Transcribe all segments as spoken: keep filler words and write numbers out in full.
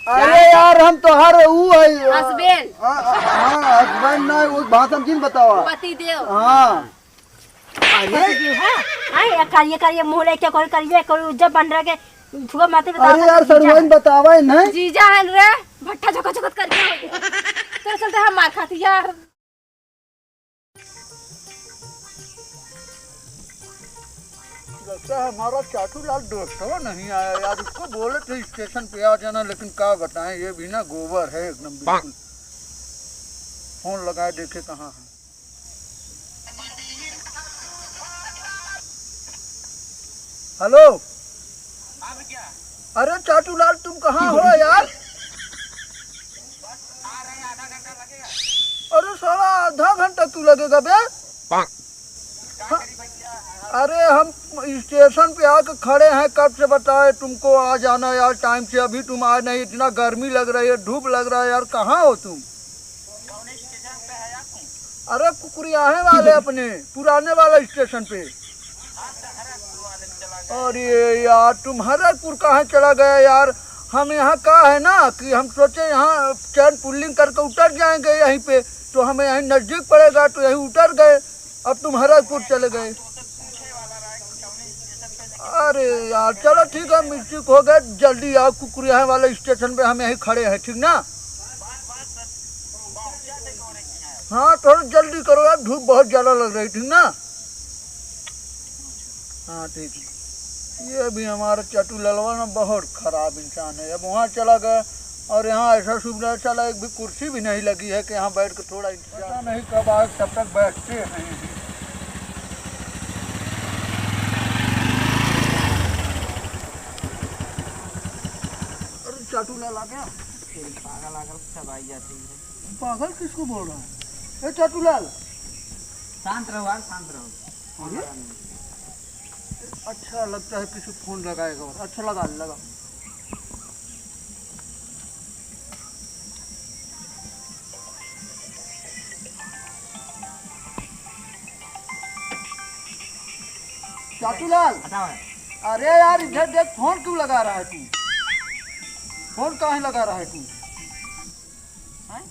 अरे यार, हम तोहार ऊ है। Husband। हाँ, हाँ, husband ना, वो भाषा में जिन बतावा। पति देव। हाँ। अरे। पति देव है? हाँ, ये करिए, करिए, मुँह लेके कोई करिए, कोई उज्जर बन रहा के, छुआ माते बतावा अरे यार, जीजा सड़ुआइन है। बतावा है ना। जीजा है रे, भट्ठा झोंका झोंकत करके हो गया। तेरे चलते हम मार खाती यार। लगता है हमारा चाटू लाल दोस्तवा नहीं आया यार, उसको बोले थे स्टेशन पे आ जाना, लेकिन का बताएं, ये भी ना गोबर है एकदम बिल्कुल। फोन लगाए देखे कहाँ है। हेलो, अरे चाटू लाल, तुम कहाँ हो यार? अरे साला, आधा घंटा क्यों लगेगा बे? हाँ, अरे हम स्टेशन पे आके खड़े हैं, कब से बताए तुमको आ जाना यार टाइम से, अभी तुम आए नहीं, इतना गर्मी लग रही है, धूप लग रहा है यार, कहाँ हो तुम? अरे कुकुरियाहे वाले अपने पुराने वाला स्टेशन पे। अरे यार, तुम हरकपुर कहाँ चला गया यार? हम यहाँ का है ना कि हम सोचे यहाँ चैन पुलिंग करके उतर जाएंगे यहीं पे, तो हमें यहीं नजदीक पड़ेगा, तो यहीं उतर गए। अब तुम हरकपुर चले गए। अरे यार, चलो ठीक है, मिस्टेक हो गया, जल्दी आओ, कुकुरिया वाले स्टेशन पे हम यहीं खड़े हैं, ठीक ना? हाँ, थोड़ा जल्दी करो यार, धूप बहुत ज्यादा लग रही, ठीक ना? हाँ, ठीक है। ये भी हमारा चटू ललवा ना बहुत खराब इंसान है। अब वहाँ चला गया और यहाँ ऐसा सुविधा, साला एक भी कुर्सी भी नहीं लगी है कि यहाँ बैठ के थोड़ा इंतजार। पता नहीं कब आए, तब तक बैठते हैं। अरे, चाटू लाल आ गया। फिर पागल आगल सब आई जाती है। पागल किसको बोल रहा है? ए, चाटू लाल। शांत रहो यार, शांत रहो। अरे? अच्छा लगता है किसी फोन लगाएगा। अच्छा लगा, लगा। चाटूलाल, हटाओ यार। अरे यार, इधर देख, फोन क्यों लगा रहा है तू? फोन काहे लगा रहा है तू? हैं?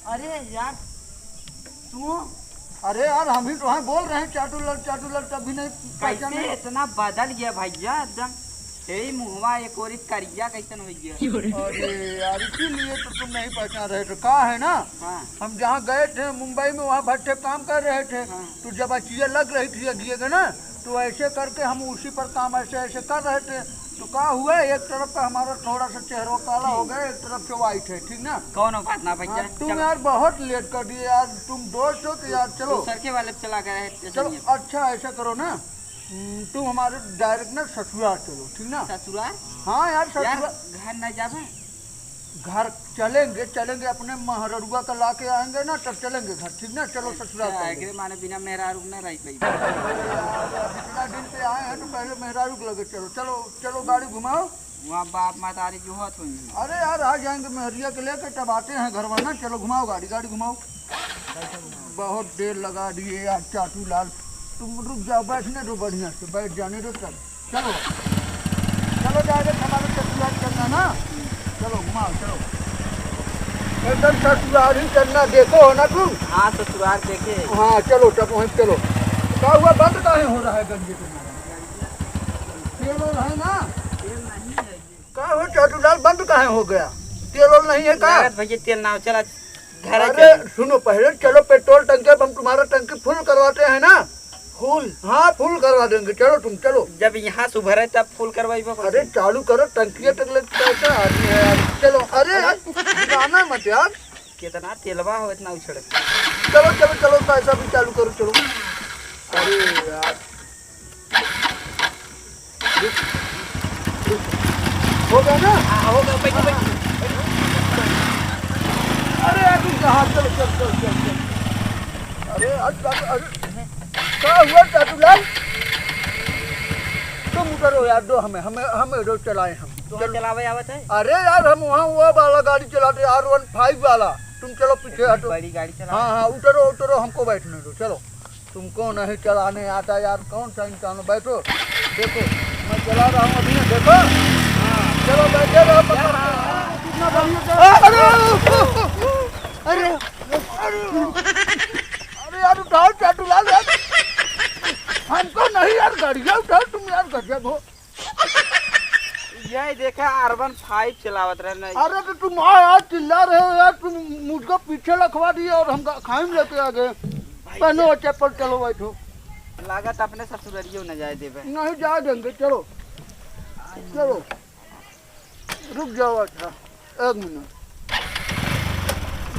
अरे यार, तू? अरे यार, हम ही तो हैं, बोल रहे हैं, चाटूलाल, चाटूलाल, तब भी नहीं पहचाने। कैसे इतना बदल गया भैया, एकदम यही मुहवा एक ओरी करिया कैसन हो गया। अरे यार, इसीलिए तो तुम नहीं पहचान रहे थे। का है ना, हाँ। हम जहाँ गए थे मुंबई में, वहाँ भट्ठे काम कर रहे थे, हाँ। तो जब अचिया लग रही थी अगिए के ना, तो ऐसे करके हम उसी पर काम ऐसे ऐसे कर रहे थे। तो का हुआ, एक तरफ का हमारा थोड़ा सा चेहरा काला हो गया, एक तरफ से वाइट है, ठीक ना? कौनो बात ना भैया, हाँ, तुम चलो। यार बहुत लेट कर दिए यार, तुम दोस्त हो तो यार चलो। दूसर के वाले पे चला गए हैं, चलो, चलिए। अच्छा ऐसा करो ना, हम्म, तुम हमारे डायरेक्ट ना ससुराल चलो, ठीक ना? ससुराल? हाँ यार, यार, ससुराल। घर ना जाबे? घर चलेंगे, चलेंगे, अपने महररुआ का ला के आएंगे ना, तब चलेंगे घर, ठीक ना? चलो ससुराल अच्छा, चलेंगे। एकरे माने बिना मेहरारू ना रह पाई। अब इतना दिन पे आए हैं तो पहले मेहरारू के लगे चलो, चलो, चलो गाड़ी घुमाओ। वहाँ बाप महतारी जो होत होई। अरे यार, आ जाएंगे मेहरिया के लेके, तब आते हैं घर में ना। चलो घुमाओ गाड़ी, गाड़ी घुमाओ। बहुत देर लगा दिए यार चाटू लाल, तुम रुक जाओ, बैठने दो, बढ़िया से बैठ जाने दो तब। चलो, चलो direct हमारे ससुराल चलना ना, चलो घुमाओ, चलो। एकदम ससुराल ही चलना, देखो हो ना तुम? हाँ, ससुराल देखे। हाँ, चलो तब वहीं चलो। का हुआ, बंद काहे हो रहा है गंजे तुम्हारा? तेल ओल है ना? तेल नहीं है जी। का हो चाटू लाल, बंद काहे हो गया? तेल ओल नहीं है का? लागत भैया तेल ना हो, चला घर अरे चल। सुनो, पहले चलो पेट्रोल टंकी, अब हम तुम्हारा टंकी फुल करवाते हैं ना। फुल? हाँ, फुल करवा देंगे, चलो तुम चलो। जब यहाँ से उभरे तब फुल करवाइबो अरे कैसे? चालू करो, टंकी तक ले पैसा आदमी है यार। चलो, अरे यार, जाना मत यार। कितना तेलवा हो इतना उछड़े। चलो, चलो, चलो, पैसा भी चालू करो, चलो। अरे यार। हो गया ना? हाँ, हो गया, बैठो, बैठो। अरे यार, तुम कहाँ? चलो, चलो, चलो, चलो, चलो। अरे यार, चाटू, अरे, क्या हुआ चाटू लाल? तुम उतरो यार, दो हमें, हमें, हमें दो चलाए हम। तो चलो। चलावे आवत है? अरे यार, हम वहाँ वो वाला गाड़ी चलाते, आर वन फाइव वाला। तुम चलो पीछे हटो। बड़ी गाड़ी चला। हाँ, हाँ, उतरो, उतरो, हमको बैठने दो, चलो। तुमको नहीं चलाने आता यार, कौन सा इंसान हो? बैठो, देखो, मैं चला रहा हूँ अभी ना, देखो। हाँ। चलो, बैठे रहो, पकड़। यार, अरे यार, उठाओ चाटू लाल यार, हमको नहीं यार, गाड़िया उठाओ तुम यार, गजब हो। ये देखा, अर्बन फाइव चलावत रहे ना। अरे तो तुम आ यार, चिल्ला रहे हो यार, तुम मुझको पीछे लखवा दिए और हम गा-, खाई में लेके आ गए। भाई पहनो चप्पल, चलो बैठो। लागत अपने ससुररियो न जाए देबे। नहीं जाए देंगे, चलो। चलो। रुक जाओ, अच्छा, एक मिनट।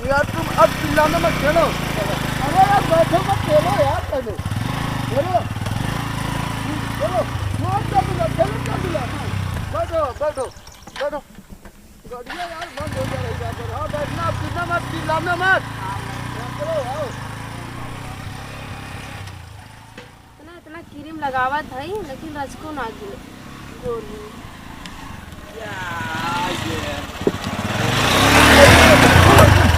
यार, तुम अब चिल्लाने मत खेलो। अरे यार, बैठो मत, खेलो यार, पहले। खेलो। चलो, कौन सा मिला? चलो, क्या मिला? बैठो, बैठो, बैठो। गाड़ियाँ यार बंद हो जा रही है। हाँ, बैठना, अब चिल्लाना मत, चिल्लाना मत। हाँ, चलो, आओ। इतना, इतना क्रीम लगावत हई, लेकिन रचको ना गिरे, गोर होई। या, ये।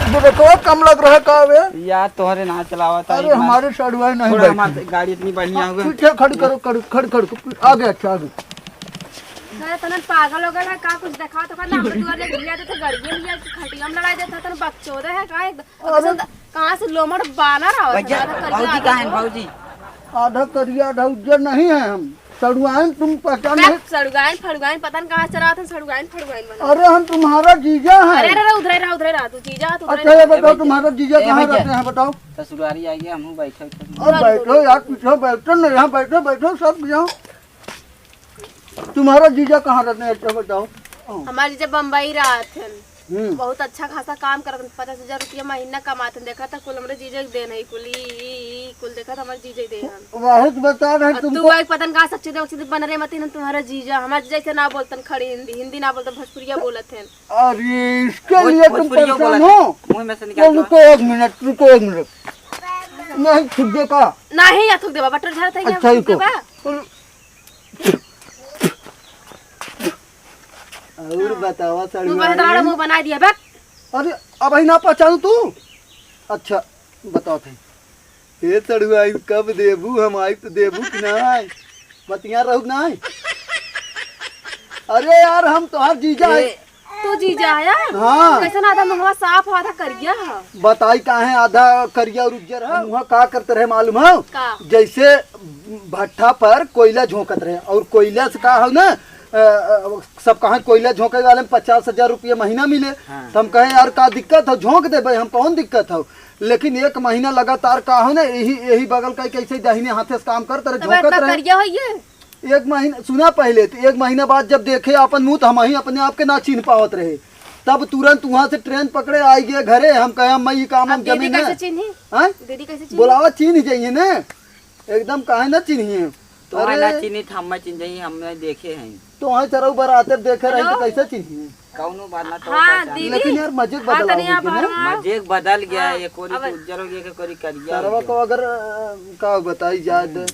ये देखो, कम लग रहा है का बे? यार, तोहरे ना चलावत हई, अरे, हमारे साढ़ुआई नहीं थोड़ा बैठी। हमार गाड़ी इतनी बढ़िया हो गई। पीछे खड़ी करो, खड़ी, खड़ी, खड़ी, आगे, अच्छा, आगे। अरे, तनन पागल हो गया है का? कुछ देखावा तो का, ना हमरे दुआर ले लिया तो, तो गड़िए लिया कि खटिया में लड़ाई देता, तन बकचोदे है का? एकदम अरे। कहाँ से लोमड़ बानर आवत है, भैया, आधा करिया, भौजी आधा कहाँ है, गोर। भौजी? आधा करिया, आधा उज्जर नहीं है हम। सड़ुआइन तुम पहचान नहीं। सड़ुआइन, फड़ुआइन, पता नहीं कहाँ से रहत है, सड़ुआइन, फड़ुआइन बना। अरे, हम तुम्हारा जीजा हैं। अरे, अरे, अरे, उधरे रहा, उधरे रहा, तू जीजा, तू उधरे अच्छा, रहा। ये बताओ, ए भैया, तुम्हारा जीजा ए कहाँ भैया। रहते हैं, बताओ? ससुरारी आ गया, हमहू बैठे, बैठे। अब बैठो यार, पीछे बैठो ना, यहाँ बैठो, बैठो, सब यहाँ। तुम्हारा जीजा कहाँ रहते हैं, अच्छा बताओ। हाँ। हमार जीजा बम्बई रहत हन। हम्म। बहुत अच्छा खासा काम करत हन, पचास हजार रुपया महीना कमात हन। देखा था कुल हमरे जीजा के देन है, कुल ई, ई, ई, कुल देखा था हमारे जीजा के देन हन। वही तो बता रहे हैं और तुमको। तू एक पता न कहाँ से अच्छे दे, अच्छे दे बन रहे मत हन तुम्हारा जीजा। हमारे जीजा ऐसे ना बोलतन खड़ी हिंदी, हिंदी ना बोलतन, भोजपुरिया बोलत हन। अरे इसके भोज-, लिए तुम भोजपुरिया परेशान बोलत हो? हन। मुंह में से निकाल वो दो। रुको एक मिनट, रुको एक मिनट। नहीं, थूक दे का? नहीं, या थूक देबा, बटर झाड़ था, या अच्छा, थूक रुको। देबा। और बतावा, मुंह सड़ुआइन। बहत रहा, मुंह बनाई दिया, बक। अरे, अबहीं ना पहचानू तू? अच्छा, बताओ थे। ए सड़ुआइन, कब देबू? हम आइब तो देबू कि नाहीं? बतिया रहू कि नाहीं? अरे यार, हम तोहार जीजा है। ए, तू जीजा है? हाँ। कैसन आधा मुंहवा साफ हो, आधा करिया है? बताई काहे आधा करिया और उज्जर है? मुंह का करत रहे मालूम है? का? जैसे भट्ठा पर कोयला झोंकत रहे और कोयला से का हो ना, अ, अ, सब कहाँ कोयला झोंके वाले में पचास हजार रुपया महीना मिले। हाँ। तो हम कहे, "यार, का दिक्कत हो? झोंक देबे हम, कौन दिक्कत हो?" लेकिन एक महीना लगातार का हो ना, यही, यही बगल का कैसे दाहिने हाथे से काम करत रहे, तब झोंकत इतना रहे। करिया हो ये? एक महीना, सुना पहले, तो एक महीना बाद जब देखे आपन मुंह, तो हम ही अपने आप के ना चिन्ह पावत रहे। तब तुरंत वहां से ट्रेन पकड़े, आई गए घरे। हम कहे, "अम्मा, ये काम अब हम जमे दीदी ना।" कैसे चिन्ही? हाँ? दीदी कैसे चिन्ही? बोलावा, चिन्ह जाइए ना, एकदम काहे ना चिन्हिए। तो अरे ना चिन्ही, हम चिन्ह जाइए, हम देखे हैं। तो वहीं चरऊ बराते देखे रही, तो हेलो? कैसे चिन्हिए? कौनो बात ना, तो हाँ, पहचान। दीदी। लेकिन यार, मजे हाँ, बदल तनी आओगे आप ना। बाहर आओ। मजे बदल गया, हाँ, एक ओरी अब से उज्जर हो गया, एक ओरी करिया हो सरवा गया। को अगर, अ, का बताई जाए तो,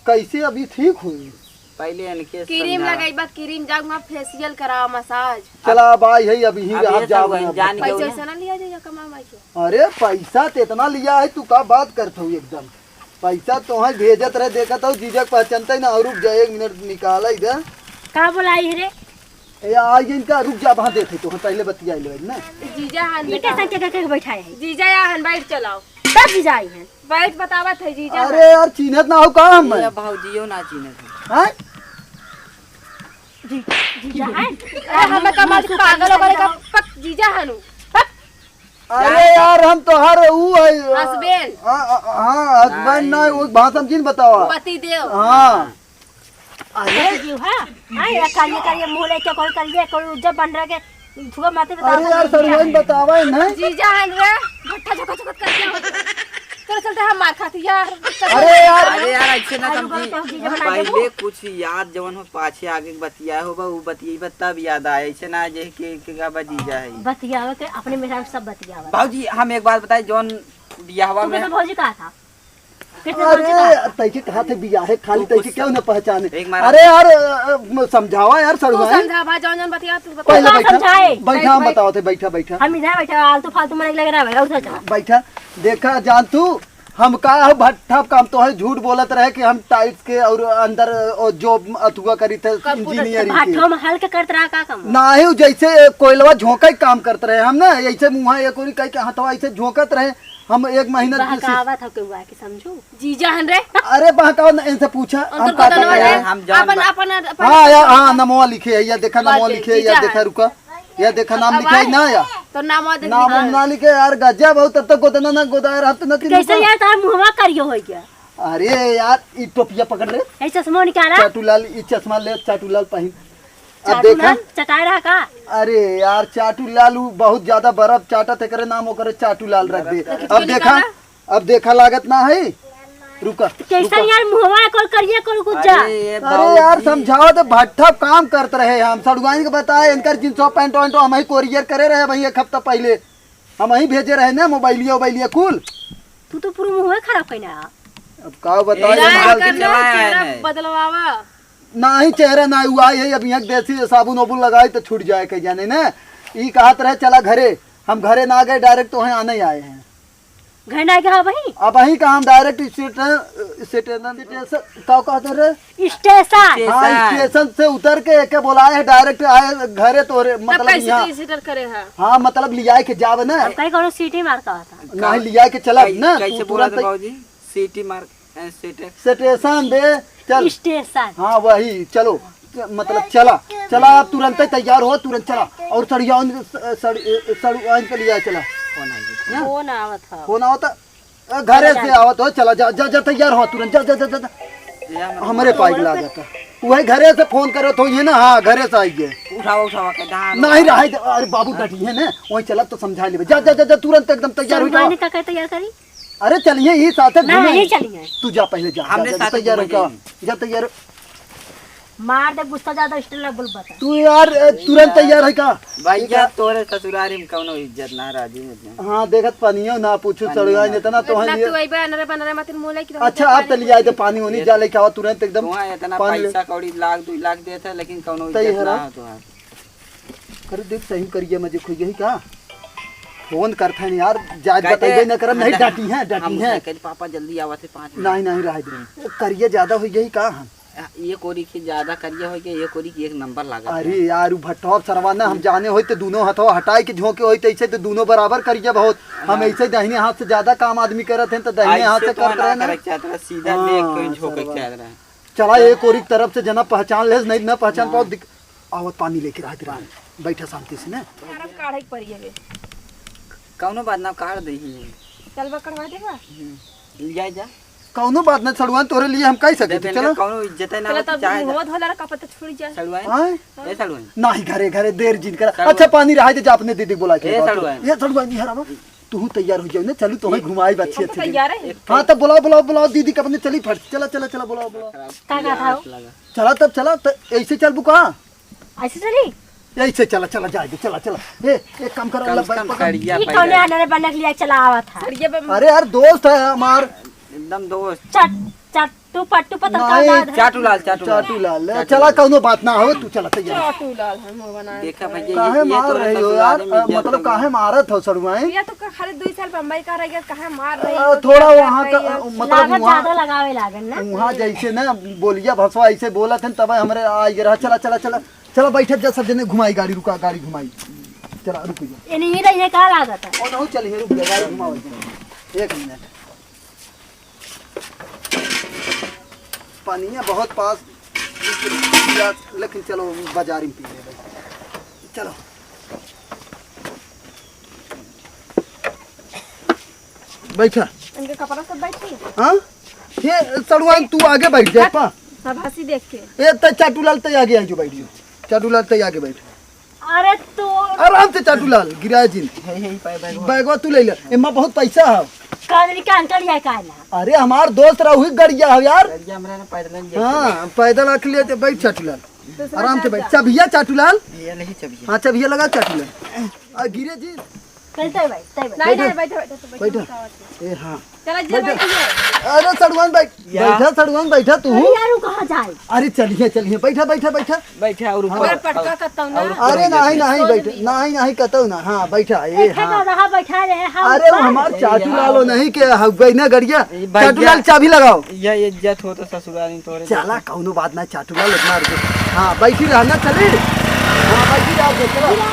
कैसे अभी ठीक हुई? पहले इनके क्रीम समझा। लगाई बा, क्रीम जाऊंगा, फेशियल कराओ, मसाज। चला, अब आई है, अभी ही अब आप ये जाओ सब ना, जान के पैसा उन्हें। ऐसा ना लिया जाइए, कमा माई के। अरे, पैसा तो इतना लिया है, तू का बात करत हो एकदम? पैसा तो है, भेजत रहे, देखत हो, जीजा के पहचानते ही ना, और रुक जा, एक मिनट निकाला इधर। का बोलाई है रे? ए, आ, ये इनका, रुक जा, वहाँ देखे तो, पहले बतिया ले ना। जीजा हन ये बेटा। कैसा के, के, के बैठा है? जीजा या हन, बैठ चलाओ। तब जीजा आई है। बैठ बतावत है जीजा अरे हन। यार, चिन्हत ना हो का हम? ये भौजियो ना चिन्हत है। हैं? जी, जीजा है। अरे, हम कमाल से पागल हो गए का? पक जीजा हनु। पक। अरे यार, हम तोहार ऊ है। Husband। हाँ, हाँ, husband ना, नहीं। वो भाषा में जिन बतावा। पति देव। हाँ। अरे जीव है, हाँ, ये करिए, करिए, मुँह लेके कोई करिए, कोई उज्जर बन रहा के, धुआं माथे पे अरे दांत यार, लग गया। सरुआइन बतावा है ना। जीजा हन रे, भट्ठा झोंका झोंकत करके आवत। तोरे चलते हम मार खाती यार। अरे यार। अरे यार, ऐसे ना आलू समझी। गोभी के जीजा बना देबो। पहले कुछ याद जवन हो, पाछे आगे के बतिया हो बा, उ बतियेबा तब याद आए। ऐसे ना जे के, के का बा जीजा है। बतियावे के अपने मेहरारू सब बतियावे। बाबूजी, हम एक बात बताई, जौन बियाहवा तू में कैसे भौजी कहा था? कैसे भौजी कहा अरे, था? तैसे कहा थे बियाहे, खाली तू तैसे कुछ क्यों ना पहचाने? एक मारा। अरे यार, अ, अ, समझावा यार, तू सरुआइन। समझा भाई, जौन जौन बतिया, तू बता। पहले तू बैठा, समझाए। बैठा, हम बैठ, बैठ। बताओ थे, बैठा, बैठा। हम इधर बैठा, आलतू फालतू में लगे रहे, उधर चला। बैठा, देखा जान तू, हम का हो भट्ठा काम तो है, झूठ बोलत रहे कि हम tiles के और अंदर, और जो अथुआ करी थे, कंप्यूटर engineering के। भट्ठो में हल्के करत रहा का काम? नाही, जैसे कोयलवा झोंका ही काम करत रहे हम ना, ऐसे मुँहा एक ओरी कह के हथवा ऐसे झोंकत रहे, हम एक महीना से बहकावत हो केहू आके, समझू? जीजा हन रे। अरे बहकावा ना, इनसे पूछा, उनकर हम का गोदनवा करते ले। हैं? हम जान अपन, बा- अपन, अपन हाँ यार, हाँ, नमवा लिखे है, या देखा, बात नमवा दे, लिखे है, या जीजा देखा, हन। रुका, या देखा, नाम अब लिखे है आए? ना यार। तो नाम और देख नाम लीजिए। हम ना लिखे यार, गजब हो, तब तक गोदना ना गोदाए रहत ना तीन कैसे रुपया। यार, तार मुहवा करियो हो गया? अरे यार, ई टोपिया पकड़ ले। ए चश्मा निकाला। चाटू लाल, ई चश्मा ले, चाटू लाल पहिन। अब चाटू देखा। लाल चटाए रहा का? अरे यार, चाटू लाल उ बहुत ज्यादा बर्फ चाटत, एकरे नाम ओकरे चाटू लाल रख दे। तो अब क्यों देखा, निकाला? अब देखा लागत ना है। रुका, तो कैसन रुका। यार मुहवा कौन करिए कौन कुछ जा? अरे ये अरे बाबूजी। यार, समझाओ तो भट्ठा काम करत रहे हम। सड़ुआइन के बताए, इनकर जींसवा पैंट वैंट हम ही कोरियर करे रहे भाई एक हफ्ता पहले। हम ही भेजे रहे ना मोबाइलिया वोबाइलिया कुल। तू तो पूरा मुहवा खराब कइना। अब का बताए, ए, हम चला गलती है, चला है, चेहरा नहीं। बदलवावा। नाही चेहरा ना हुआ है, अब यहाँ देसी साबुन ओबुन लगाई तो छूट जाए कहीं जाने ने। ई कहत रहे चला घरे, हम घरे ना गए, डायरेक्ट तो आने आए हैं। घर ना गया वही? अब वहीं का हम डायरेक्ट स्टेशन, स्टेशन, स्टेशन, का कहते रे? स्टेशन। हाँ, स्टेशन। स्टेशन से उतर के एके बोलाए है, डायरेक्ट आए घरे तोरे, तब मतलब कैसे यहाँ। कैसे कर करे है? हाँ, मतलब लियाए के जावे ना। हम कहीं कौनो सीटी मार का होता। नहीं, लियाए के चला कै-, ना, कैसे तू बोला तुरंत था बाबूजी? सीटी मार, ए, स्टेशन। स्टेशन बे, चल। स्टेशन। हाँ, वही, चलो, मतलब चला, चला, आप तुरंत ही तैयार हो, तुरंत चला। और सड़िया, सड़-, सड़ुआइन के लियाए चला। फोन आ गया। ना? फोन आवत है। फोन आवत है? ए, घरे से आवत हो, चला, जा, जा, जा, तैयार हो तुरंत, जा, जा, जा, जा, जा। या, मतलब, हमरे पाइक ला जाता। वही घरे से फोन करत हो, ये ना, हाँ, घरे से आइए। उठावा, उठावा के, डांड। नहीं रहे, अरे बाबू डटी है ना, वही चला तो समझा लेबे। जा, जा, जा, जा, तुरंत एकदम तैयार हो जाओ। समझाने का क्या तैयार करी? अरे चलिए, ये साथे नहीं, घूमे। नहीं चलिए। तू जा, पहले जा, हमरे जा, जा, साथ तैयार हो घूमे का? जाइए। जा, तैयार हो। मार दे, गुस्सा ज्यादा, स्टेशन बोल बता। तू यार, ए, तुरंत तैयार है का? भैया, तोरे ससुरारी में कौनो इज्जत ना, राजू में। हाँ, देखत पानियो ना पूछू, पानियो सड़ुआइन ना। इतना तो है इतना ये। तू अइबे, अनरे बनरे मतिन मुँह लेके रहत अच्छा, है, आप तो पानी लिया दे, पूछी। पानी होनी जा लेके आवा तुरंत एकदम। तुहाँ इतना पानी ले। पैसा कौड़ी लाख, दुई लाख देत है, लेकिन कौनो सही इज्जत है ना रा। हो तुहार। अरे देख, सही करिए मजे खोई यही का? फोन करत है यार, जा-, कह दे। बताइबे न करब, नहीं, हम डांटी है, डांटी हम है। कह दे, "पापा जल्दी आवत है, पाँच मिनट।" नहीं, नहीं, रह दे। करिए ज्यादा हो यही का हम? आ, ये कोरी के ज्यादा करिया हो गया, ये कोरी के एक नंबर लागत है। अरे यार, उ भट्टवा सरवा ना, हम जाने होई तो दोनों हथवा हटाई के झोंके होई तो ऐसे तो दोनों बराबर करिया बहुत। हम हाँ। ऐसे दाहिने हाथ से ज्यादा काम आदमी करत हैं तो दाहिने हाथ ऐसे से तो करत ना रहे ना। करे के चाहत रहा, सीधा हाँ, देख के झोंके के सरवा। चाहत रहा। चला, एक ओरी के तरफ से जना पहचान लेस, नहीं ना पहचान हाँ। पाओ, दिक-, आवत पानी लेके रह दे। बैठा शांति से ना। यार, अब काढ़े के पड़ी हवे। कौनो बात ना, काढ़ दे ही। चलबा कढ़वा देबा? हम्म, लिया जा। कौनो बात ना, सड़ुआइन, तोरे लिए हम कह सके देख, थे, इनका चलो। कौनो इज्जत है ना, चलो, तब चाहे मुंह धोला रखा, पता छूट जाए। सड़ुआइन? आय? ए सड़ुआइन। नाही, घरे, घरे, देर जिन करा। सड़ुआइन। अच्छा, पानी रहा दे, जा अपने दीदी बुला के ए लाओ। सड़ुआइन। ये सड़ुआइन, ये हरावा। तू तैयार हो जाओ ना, चलू, तुम्हें घुमाई अच्छी, हम तो अच्छी तैयार जगह। है। हाँ, तब बुलाओ, बुलाओ, बुलाओ, दीदी कब ने चली फट। चला, चला, चला, बुलाओ, बुलाओ। का, का था? चला, तब चला, तो ऐसे चलबू का? ऐसे चली? ऐसे चला, चला, जाए दे, चला, चला। ए, एक काम करो, कम से कम पकड़। सड़िया ई पहले। कौने आने रे बनक लिया चला आवत है? सड़िया पे अरे यार, दोस्त है हमार। एकदम दोस्त। चट, चट। तू पट्टू पतंग का नहीं, औलाद है। चाटू लाल, चाटू लाल। चाटू लाल, ले, चाटू चला, लाल। कौनो बात ना हो, तू चला, तैयार। चाटू लाल हम बनाए देखा थे। भैया, काहे ये मार तोरे रही हो यार? ससुरारी में अ, इज्जत मतलब, है। काहे मारत हो सड़ुआइन? ये तो क-, खाली दुई साल बम्बई का रह गया, काहे मार रही अ, हो, थोड़ा क्या वहाँ कर का, रही अ, हो? मतलब, लागत वहाँ, ज्यादा लगावे लागन ना। वहाँ जैसे ना बोलिया भसवा ऐसे बोलत हन, तब हमरे आ ये रहा, चला, चला, चला, चला, बैठे जा, सब जने घुमाई गाड़ी, रुका, गाड़ी घुमाई। चला, रुक जा। ये नहीं रही है, का लागत है? ओ, नहीं, चलिए, रुक जा, गाड़ी घुमाओ। एक मिनट। पानिया बहुत पास, लेकिन चलो बाजार में पी लेबे। चलो। बैठा। इनके कपड़ा सब बैठी? हाँ? ये सड़ुआइन तू आगे बैठ जा, पा। सब हंसी देख के। ए, तै चाटूलाल तै आगे आई जो बैठ जो। चाटूलाल तै आगे बैठ। अरे तू आराम से चाटूलाल, गिरा जिन। हे, हे, पै-, बैगवा। बैगवा तू ले ले। एमा बहुत पैसा है। काजरी के अंकल ये का ना? अरे हमार दोस्त रहू ही गड़िया हो यार। गड़िया हमरा ना पैदल जाए हाँ, पैदल रख लिए तो बैठ चाटूलाल। दूसरा आराम से चाट बैठ। जा। चबिया चाटूलाल। ये नहीं चबिया। हाँ, चबिया लगा चाटूलाल। आ गिरे जिन। चलते बैठ, चलते बैठ। नहीं, नहीं, बैठो, बैठो, बैठो, बैठो। बैठो। ए हाँ। चला, जे बैठा। बैठी है। अरे सड़ुआइन बैठ, या। बैठा सड़ुआइन बैठा तू। अरे यार, वो कहाँ जाए? अरे चलिए, चलिए, बैठा, बैठा, बैठा। बैठा और हाँ। ऊपर, अगर पटका और, करता हूँ ना। और ऊपर अरे हो जाते। नहीं, नहीं, कौन बैठा, नहीं? नहीं, नहीं, कतौ ना, हाँ, बैठा, ए, एक है हाँ। तो रहा, बैठा रहे, हाँ, अरे वो ऊपर। हमार ए, चाटू यहाँ लालो हो। नहीं के हगई ना गड़िया। ए, भैया। चाटू लाल चाबी लगाओ। ये इज्जत हो तो ससुराल में तोरे चला, जैसे। कौनो बात ना, चाटू लाल इतना रुको। हाँ, बैठी रहा ना, चली। हाँ, बैठी रहा, चलो।